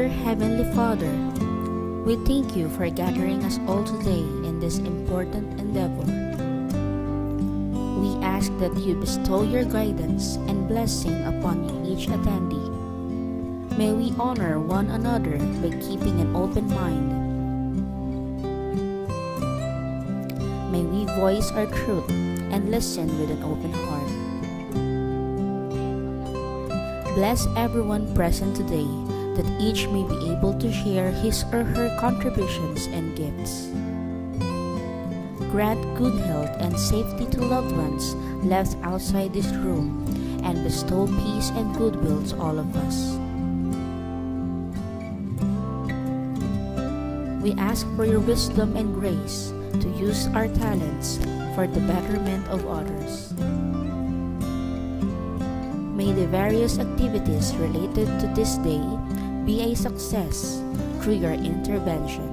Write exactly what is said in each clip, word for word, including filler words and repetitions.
Heavenly Father, we thank you for gathering us all today in this important endeavor. We ask that you bestow your guidance and blessing upon each attendee. May we honor one another by keeping an open mind. May we voice our truth and listen with an open heart. Bless everyone present today, that each may be able to share his or her contributions and gifts. Grant good health and safety to loved ones left outside this room, and bestow peace and goodwill to all of us. We ask for your wisdom and grace to use our talents for the betterment of others. May the various activities related to this day be a success through your intervention.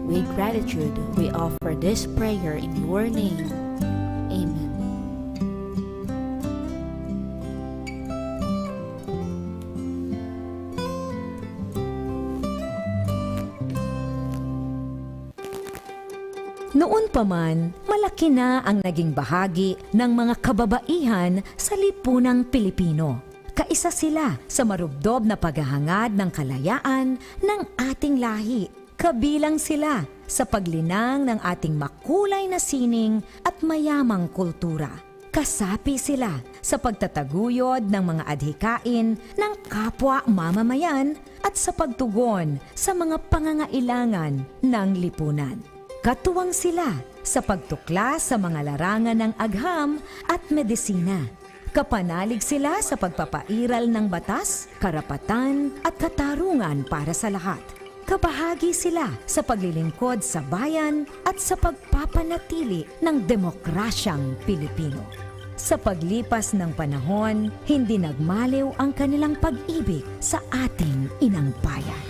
With gratitude, we offer this prayer in your name. Amen. Noon pa man, malaki na ang naging bahagi ng mga kababaihan sa lipunang Pilipino. Kaisa sila sa marubdob na paghahangad ng kalayaan ng ating lahi. Kabilang sila sa paglinang ng ating makulay na sining at mayamang kultura. Kasapi sila sa pagtataguyod ng mga adhikain ng kapwa mamamayan at sa pagtugon sa mga pangangailangan ng lipunan. Katuwang sila sa pagtuklas sa mga larangan ng agham at medisina. Kapanalig sila sa pagpapairal ng batas, karapatan at katarungan para sa lahat. Kabahagi sila sa paglilingkod sa bayan at sa pagpapanatili ng demokrasyang Pilipino. Sa paglipas ng panahon, hindi nagmaliw ang kanilang pag-ibig sa ating inang bayan.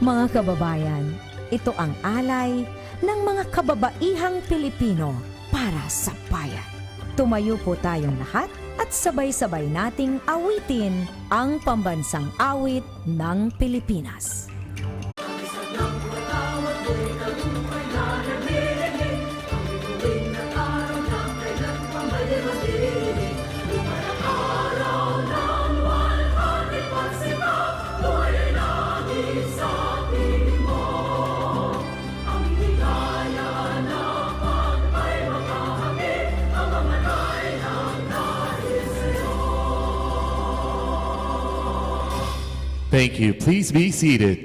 Mga kababayan, ito ang alay ng mga kababaihang Pilipino para sa bayan. Tumayo po tayong lahat at sabay-sabay nating awitin ang pambansang awit ng Pilipinas. Thank you. Please be seated.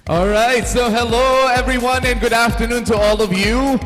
All right, so hello everyone and good afternoon to all of you.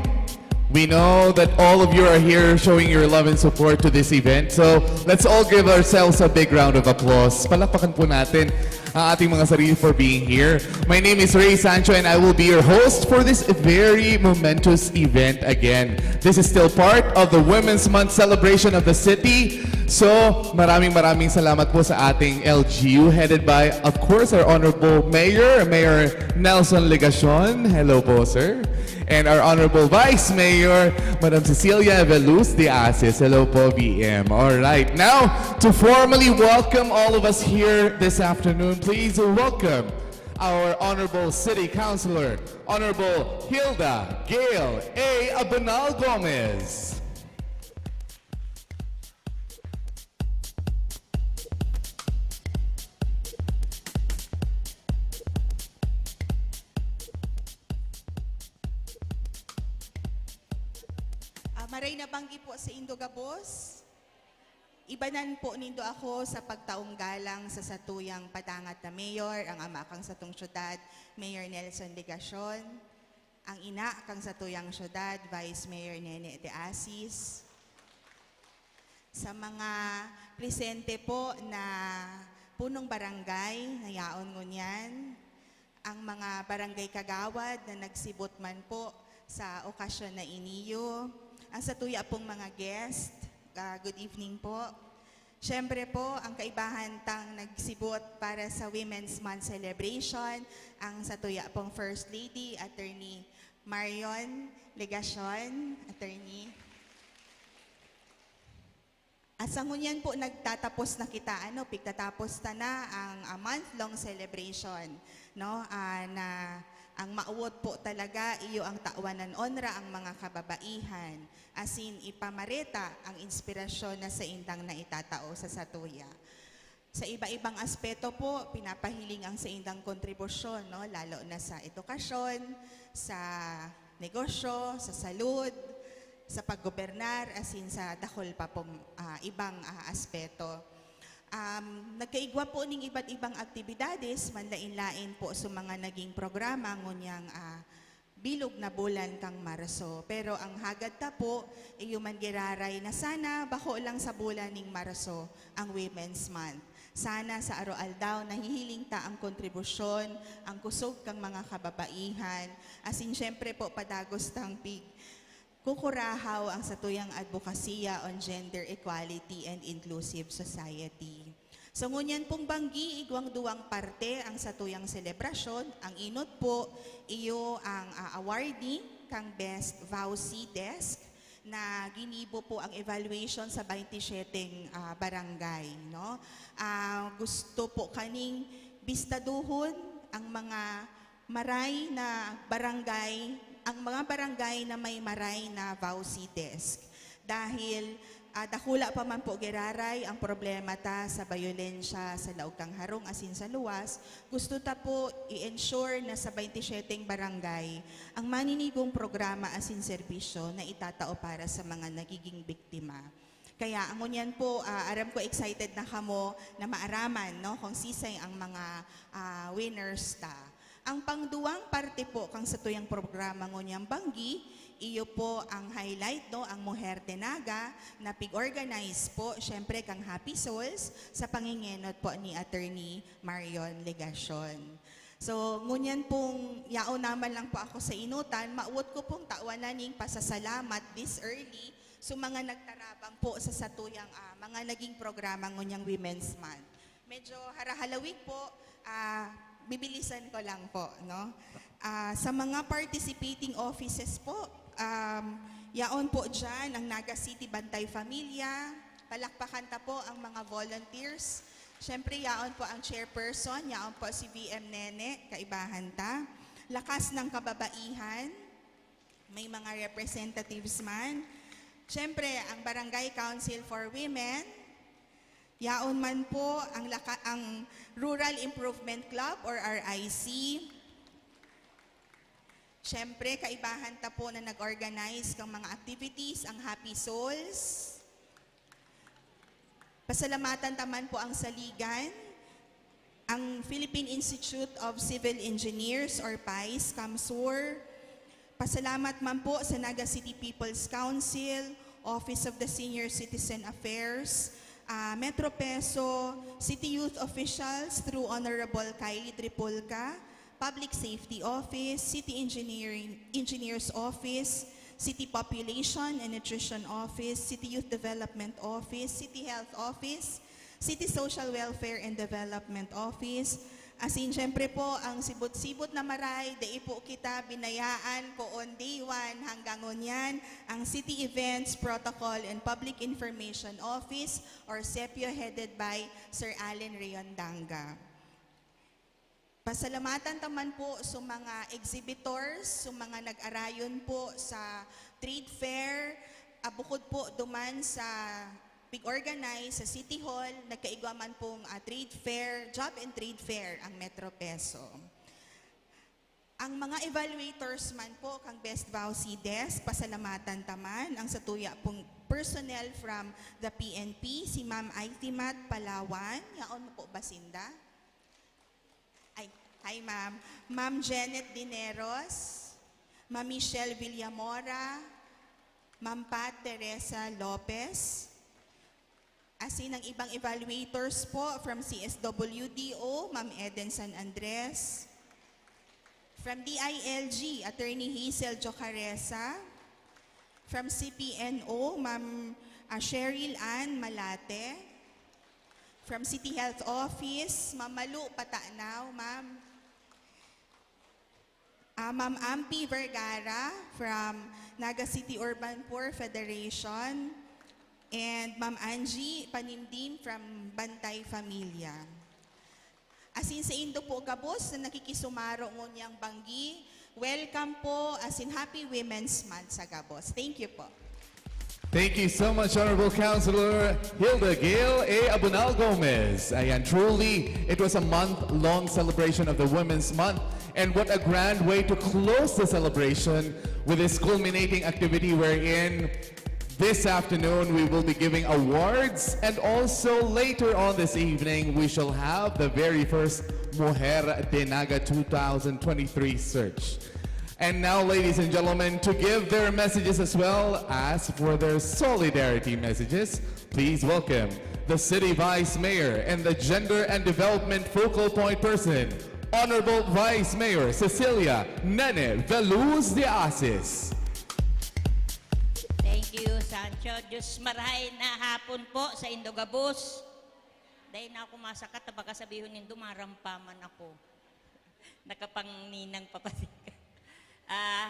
We know that all of you are here showing your love and support to this event. So let's all give ourselves a big round of applause. Palakpakan po natin ang ating mga sarili for being here. My name is Ray Sancho and I will be your host for this very momentous event again. This is still part of the Women's Month celebration of the city. So, maraming maraming salamat po sa ating L G U headed by, of course, our Honorable Mayor, Mayor Nelson Legacion. Hello po, sir. And our Honorable Vice Mayor, Madam Cecilia Veluz de Asis. Hello po, V M. All right, now, to formally welcome all of us here this afternoon, please welcome our Honorable City Councilor, Honorable Hilda Gail A. Abonal Gomez. Ah, maray na banggi po sa indo gabos. Ibanan po nindo ako sa pagtaong galang sa satuyang padangat na mayor, ang ama kang satong syudad, Mayor Nelson Legacion, ang ina kang satuyang syudad, Vice Mayor Nene de Asis, sa mga presente po na punong barangay na yaon ngunyan, ang mga barangay kagawad na nagsibot man po sa okasyon na iniyo, Ang satuya pong mga guest, ah, good evening po. Siyempre po, ang kaibahan tang nagsibot para sa Women's Month celebration, ang satuya pong First Lady, Attorney Marion Legacion, Attorney. At sa ngunyan po, nagtatapos na kita, ano, pigtatapos ta na ang, ah, month-long celebration, no? Ah, na ang mawot po talaga, iyo ang tawanan onra ang mga kababaihan, asin ipamareta ang inspirasyon na saindang naitatao sa satuya. Sa iba-ibang aspeto po, pinapahiling ang saindang kontribusyon, no? Lalo na sa edukasyon, sa negosyo, sa salud, sa paggobernar, asin sa dakul pa pong, ah, ibang, ah, aspeto. Um, nagkaigwa po ning iba't ibang aktibidades, manlain-lain po sa mga naging programa ngunyang, ah, bilog na bulan kan Marso. Pero ang hagad ta po, iyo man giraray na sana bako lang sa bulan ning Marso ang Women's Month. Sana sa aroaldaw nahihiling ta ang kontribusyon, ang kusog kan mga kababaihan, asin siyempre po padagos tang pig kukurahaw ang satuyang adbokasiya on gender equality and inclusive society. So, ngunyan pong banggi, igwang duwang parte ang satuyang selebrasyon. Ang inot po, iyo ang, ah, awarding kang Best VAWC Desk na ginibo po ang evaluation sa baynte siyeteng, ah, barangay, no? Ah, gusto po kaning bistaduhon ang mga maray na barangay, ang mga barangay na may maray na VAWC desk. Dahil, ah, dakula pa man po giraray ang problema ta sa bayolensya sa laog kan harong asin sa luwas, gusto ta po i-ensure na sa baynte siyeteng barangay ang maninigong programa asin serbisyo na itatao para sa mga nagiging biktima. Kaya, ang ngunyan po, ah, aram ko excited na kamo na maaraman, no, kung sisay ang mga, ah, winners ta. Ang pangduwang parte po kan satuyang programa ngunyang banggi, iyo po ang highlight, no, ang Mujer de Naga, na pig-organize po, syempre, kang Happy Souls sa pangingenot po ni Attorney Marion Legacion. So, ngunyan pong yaon naman lang po ako sa inutan, mawot ko pong tawanan ning pasasalamat this early sa mga nagtarabang po sa satuyang, ah, mga naging programa ngunyang Women's Month. Medyo harahalawig po, ah, bibilisan ko lang po, no? Ah, sa mga participating offices po, um, yaon po dyan ang Naga City Bantay Familia. Palakpakan ta po ang mga volunteers. Siyempre, yaon po ang chairperson, yaon po si V M Nene, kaibahan ta. Lakas ng Kababaihan, may mga representatives man. Siyempre, ang Barangay Council for Women, yaon man po ang, laka, ang Rural Improvement Club or R I C. Siyempre, kaibahan ta po na nag-organize kang mga activities, ang Happy Souls. Pasalamatan ta man po ang Saligan, ang Philippine Institute of Civil Engineers or PICE, CamSur. Pasalamat man po sa Naga City People's Council, Office of the Senior Citizen Affairs, ah, Metro Peso, City Youth Officials through Honorable Kylie Tripulca, Public Safety Office, City Engineering, Engineer's Office, City Population and Nutrition Office, City Youth Development Office, City Health Office, City Social Welfare and Development Office. Asin, syempre po, ang sibot-sibot na maray, dai po kita binayaan, poon day one hanggang ngunyan, ang City Events, Protocol, and Public Information Office or CEPIO, headed by Sir Allen Riondanga. Pasalamatan ta man po sa mga exhibitors, sa mga nag-arayon po sa trade fair, ah, bukod po duman sa pig-organize sa City Hall, nagkaigwa man pong, ah, trade fair, job and trade fair ang Metro Peso. Ang mga evaluators man po kang Best VAWC Desk, pasalamatan ta man ang satuya pong personnel from the P N P, si Ma'am Aitimat Palawan, yaon po ba sinda? Ay, hi, ma'am. Ma'am Janet Dineros, Ma'am Michelle Villamora, Ma'am Pat Teresa Lopez, asin ang ibang evaluators po from C S W D O, Ma'am Eden San Andres, from D I L G, Attorney Hazel Jocaresa, From C P N O, Ma'am, ah, Cheryl Ann Malate. From City Health Office, Ma'am Malu Patanaw, Ma'am. Ah, Ma'am Ampi Vergara from Naga City Urban Poor Federation. And Ma'am Angie Panimdim from Bantay Familia. Asin saindo po gabos na nakikisumaro ngunyan banggi, welcome po, asin Happy Women's Month sa gabos. Thank you po. Thank you so much, Honorable Councilor Hilda Gail A. Abonal Gomez. Ayan, truly, it was a month-long celebration of the Women's Month. And what a grand way to close the celebration with this culminating activity wherein this afternoon we will be giving awards, and also later on this evening we shall have the very first Mujer de Naga two thousand twenty-three search. And now, ladies and gentlemen, to give their messages as well as for their solidarity messages, please welcome the City Vice Mayor and the Gender and Development Focal Point Person, Honorable Vice Mayor Cecilia Nene Veluz de Asis. Thank you, Sancho. Diyos marahay na hapon po sa indo gabos. Dahil na ako masakat, baka sabihon nindo, marampaman ako. Nakapangninang pa pati ka. Ah,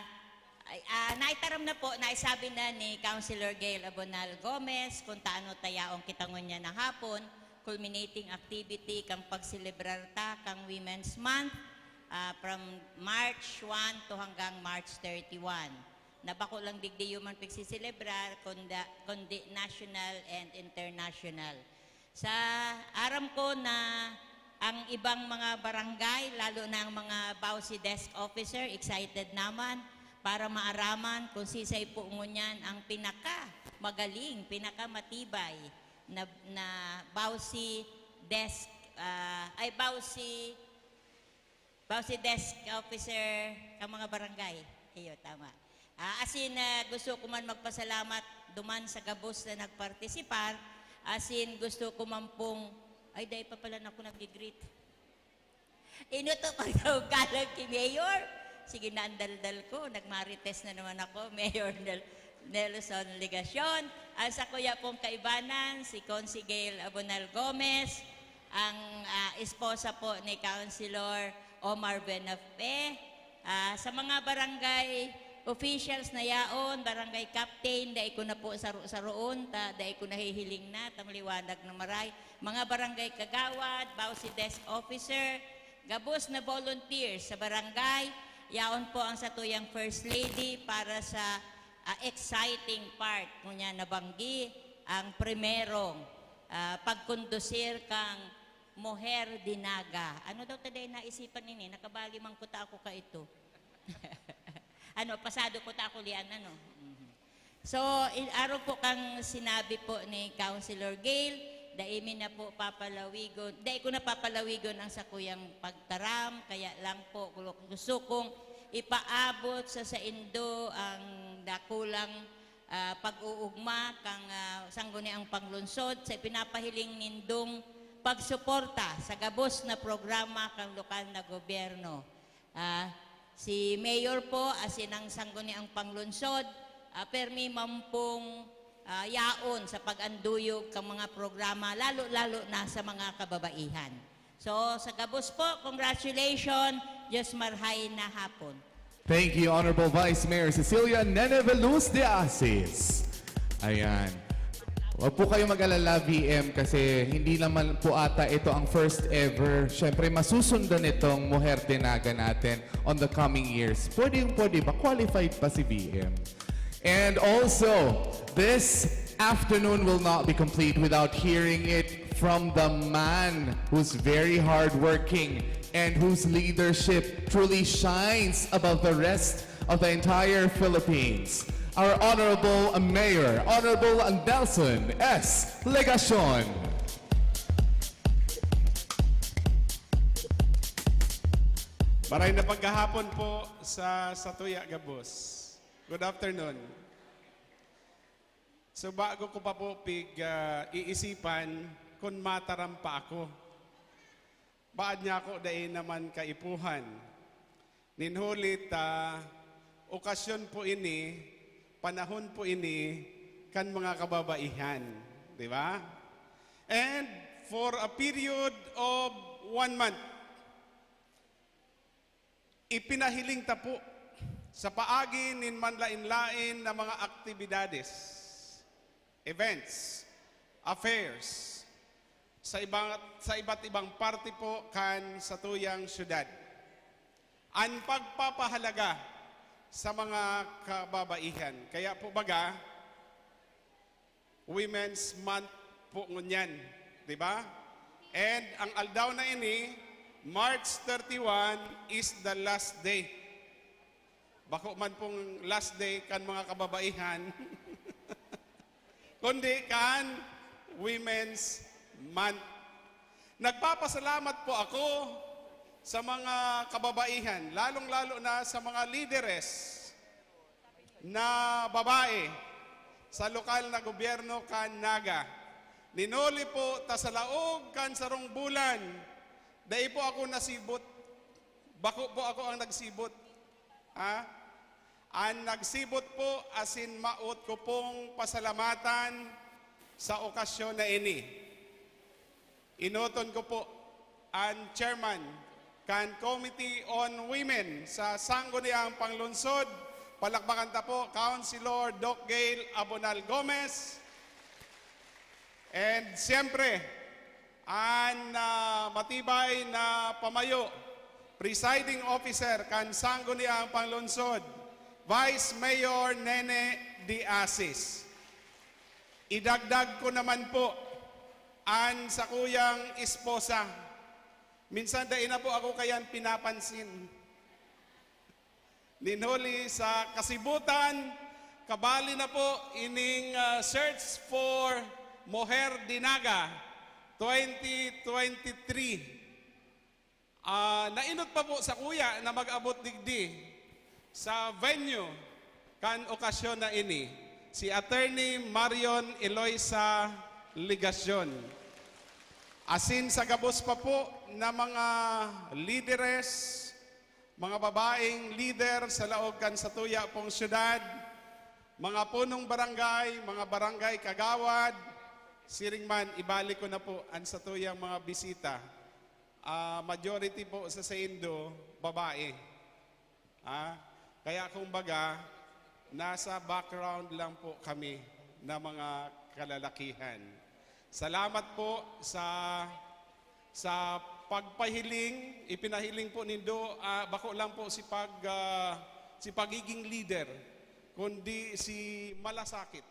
ay, ah, naitaram na po, naisabi na ni Councilor Gail Abonal Gomez kung taano tayaong kita ngunyan na hapon, culminating activity kang pagselebrar ta kang Women's Month ah, from March one to hanggang March thirty-one. Na bako lang digdi man pagsiselebrar, kundi, kundi national and international. Sa aram ko na ang ibang mga barangay, lalo na ang mga Bausi Desk Officer, excited naman para maaraman kung sisay po ngunyan ang pinaka magaling, pinaka matibay na, na Bausi Desk, ah, ay Bausi Bausi Desk Officer kan mga barangay. Iyo, tama. Ah, asin, ah, gusto ko man magpasalamat duman sa gabos na nagpartisipar. Asin gusto ko man pong, ay, dai pa pala na ako nag-greet. Inuto pagtawag galang ki Mayor. Sige na ang daldal ko. Nagmarites na naman ako, Mayor Nel Nelson Legacion. Ang sakuya pong kaibanan, si Consi Gail Abonal Gomez, ang ah, esposa po ni Councilor Omar Buenafe. Ah, sa mga barangay officials na yaon, barangay captain, dai ko na po saro-saroon, ta, dai ko nahihiling na, ta maliwanag na maray. Mga barangay kagawad, Bausi Desk Officer, gabos na volunteers sa barangay, yaon po ang satuyang First Lady para sa ah, exciting part. Ngunyan nabanggi ang primerong ah, pagkondusir kang Mujer de Naga. Ano daw ta dai naisipan ini? Nakabali man kuta ako kaito. Ano, pasado kuta ako lian, ano? Mhm. So, in, arog po kang sinabi po ni Councilor Gail, dai mi na po papalawigon, dai ko na papalawigon ang sakuyang pagtaram, kaya lang po gusto kong ipaabot sa saindo ang dakulang ah, pag-uugma kang ah, Sangguniang Panglungsod sa ipinapahiling nindong pagsuporta sa gabos na programa kang lokal na gobyerno. Ah, si Mayor po, asin ang Sangguniang Panglungsod, ah, permi man pong ah, yaon sa pag-anduyog kang mga programa, lalo-lalo na sa mga kababaihan. So, sa gabos po, congratulations, Diyos marhay na hapon. Thank you, Honorable Vice Mayor Cecilia Nene Veluz de Asis. Ayan. Huwag po kayo mag-alala, V M, kasi hindi naman po ata ito ang first ever. Siyempre, masusundan itong Mujer de Naga natin on the coming years. Pwede yung pwede ba? Qualified pa si V M. And also, this afternoon will not be complete without hearing it from the man who's very hardworking and whose leadership truly shines above the rest of the entire Philippines, our Honorable Mayor, Honorable Nelson S. Legacion. Maray na pagkahapon po sa satuya gabos. Good afternoon. So bago ko pa po pig ah, iisipan kun mataram pa ako. Baad niya ako dai naman kaipuhan. Nin huli ta okasyon po ini Panahon po ini kan mga kababaihan, di ba? And for a period of one month, ipinahiling ta po sa paagi nin manlain-lain na mga aktibidades, events, affairs, sa iba, sa iba't ibang parte po kan satuyang syudad. An pagpapahalaga sa mga kababaihan. Kaya po baga, Women's Month po ngunyan, di ba? And ang aldaw na ini, March thirty-one, is the last day. Bako man pong last day kan mga kababaihan, kundi kan Women's Month. Nagpapasalamat po ako sa mga kababaihan, lalong-lalo na sa mga lideres na babae sa lokal na gobyerno kan Naga. Ninuli po ta sa laog kan sarong bulan, dai po ako nasibot. Bako po ako ang nagsibot. Ha? An nagsibot po asin maot ko pong pasalamatan sa okasyon na ini. Enoton ko po an chairman kan Committee on Women sa Sangguniang Panglungsod. Palakpakan ta po, Councilor Doc Gail Abonal Gomez. And siyempre, an, ah, matibay na pamayo, presiding officer kan Sangguniang Panglungsod, Vice Mayor Nene de Asis. Idagdag ko naman po an sakuyang esposa. Minsan dai na po ako kayan pinapansin. Ninuli sa kasibutan, kabali na po ining, ah, Search for Mujer de Naga twenty twenty-three. Ah, nainot pa po sakuya na mag-abot digdi sa venue kan okasyon na ini, si Attorney Marion Eloisa Legacion. Asin sa gabos pa po na mga lideres, mga babaeng lider sa laog kan satuya pong syudad, mga punong barangay, mga barangay kagawad, siring man, ibalik ko na po an satuyang mga bisita. Ah, majority po sa saindo, babae. Ah, kaya kumbaga, nasa background lang po kami na mga kalalakihan. Salamat po sa, sa pagpahiling, ipinahiling po nindo, ah, bako lang po si pag, ah, si pagiging leader, kundi si malasakit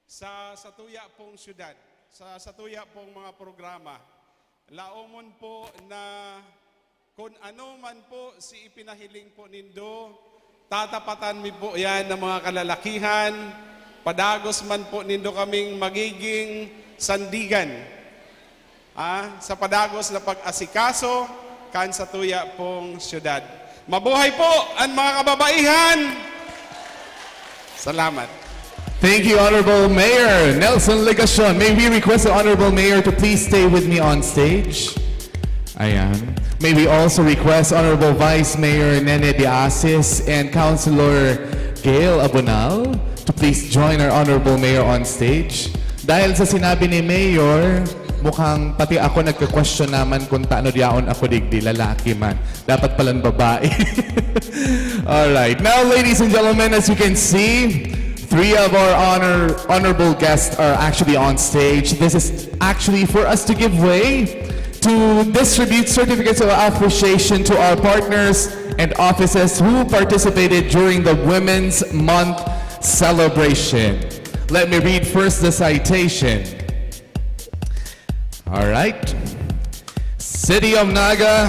sa satuya pong syudad, sa satuya pong mga programa. Laomon po na kun ano man po si ipinahiling po nindo, tatapatan mi po yan ng mga kalalakihan. Padagos man po nindo kaming magiging sandigan, ah, sa padagos na pag-asikaso kan satuya pong syudad. Mabuhay po an mga kababaihan! Salamat. Thank you, Honorable Mayor Nelson Legacion. May we request the Honorable Mayor to please stay with me on stage? Ayan. May we also request Honorable Vice Mayor Nene de Asis and Councilor Gail Abonal to please join our Honorable Mayor on stage. Dahil sa sinabi ni Mayor, mukhang pati ako nagka-question naman kung taano diyaon ako digdi, lalaki man. Dapat palang babae. All right. Now, ladies and gentlemen, as you can see, three of our honor honorable guests are actually on stage. This is actually for us to give way to distribute certificates of appreciation to our partners and offices who participated during the Women's Month celebration. Let me read first the citation. All right. City of Naga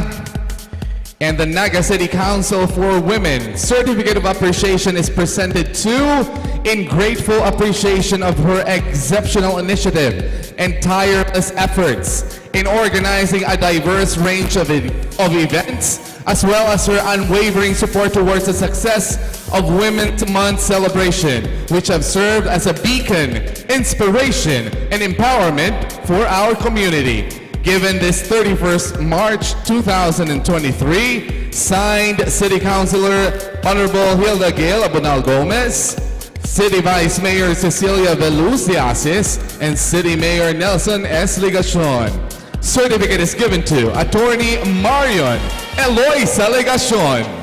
and the Naga City Council for Women. Certificate of Appreciation is presented to in grateful appreciation of her exceptional initiative and tireless efforts in organizing a diverse range of, e- of events, as well as her unwavering support towards the success of Women's Month celebration, which have served as a beacon, inspiration, and empowerment for our community. Given this thirty-first March two thousand twenty-three, signed City Councilor Honorable Hilda Gail Abonal Gomez, City Vice Mayor Cecilia Veloz de Asis and City Mayor Nelson S. Legacion. Certificate is given to Attorney Marion Eloisa Legacion.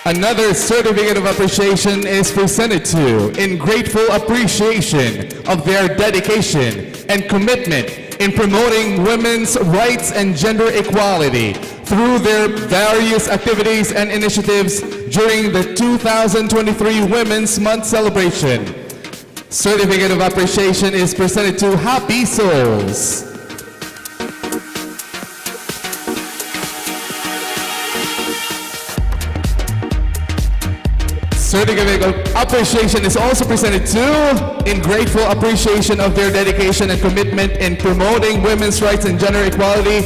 Another certificate of appreciation is presented to in grateful appreciation of their dedication and commitment in promoting women's rights and gender equality through their various activities and initiatives during the two thousand twenty-three Women's Month celebration. Certificate of appreciation is presented to Happy Souls. Certificate of appreciation is also presented to in grateful appreciation of their dedication and commitment in promoting women's rights and gender equality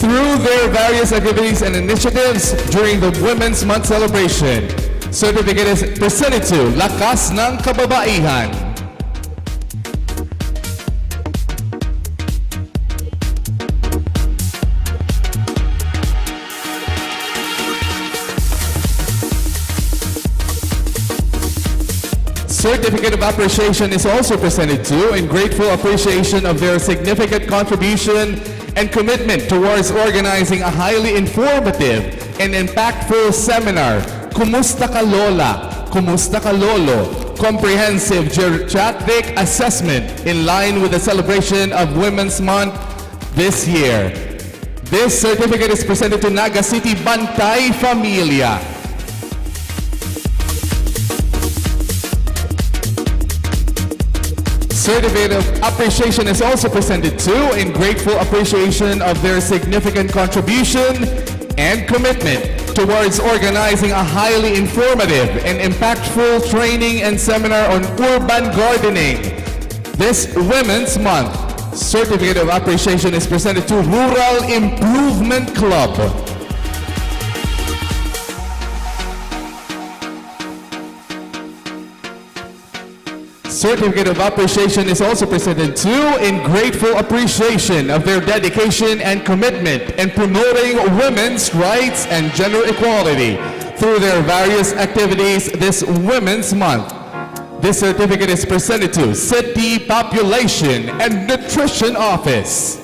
through their various activities and initiatives during the Women's Month celebration. Certificate is presented to Lakas ng Kababaihan. Certificate of appreciation is also presented to in grateful appreciation of their significant contribution and commitment towards organizing a highly informative and impactful seminar, Kumusta Ka Lola? Kumusta Ka Lolo? Comprehensive Geriatric Assessment in line with the celebration of Women's Month this year. This certificate is presented to Naga City Bantay Familia. Certificate of appreciation is also presented to in grateful appreciation of their significant contribution and commitment towards organizing a highly informative and impactful training and seminar on urban gardening. This Women's Month, certificate of appreciation is presented to Rural Improvement Club. Certificate of appreciation is also presented to in grateful appreciation of their dedication and commitment in promoting women's rights and gender equality through their various activities this Women's Month. This certificate is presented to City Population and Nutrition Office.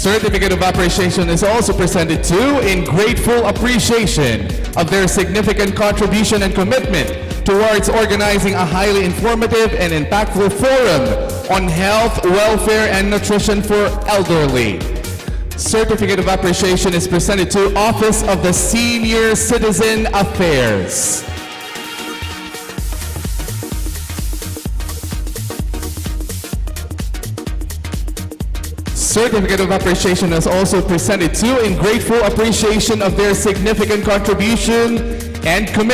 Certificate of appreciation is also presented to in grateful appreciation of their significant contribution and commitment towards organizing a highly informative and impactful forum on health, welfare, and nutrition for elderly. Certificate of appreciation is presented to Office of the Senior Citizen Affairs. Certificate of appreciation is also presented to in grateful appreciation of their significant contribution and commitment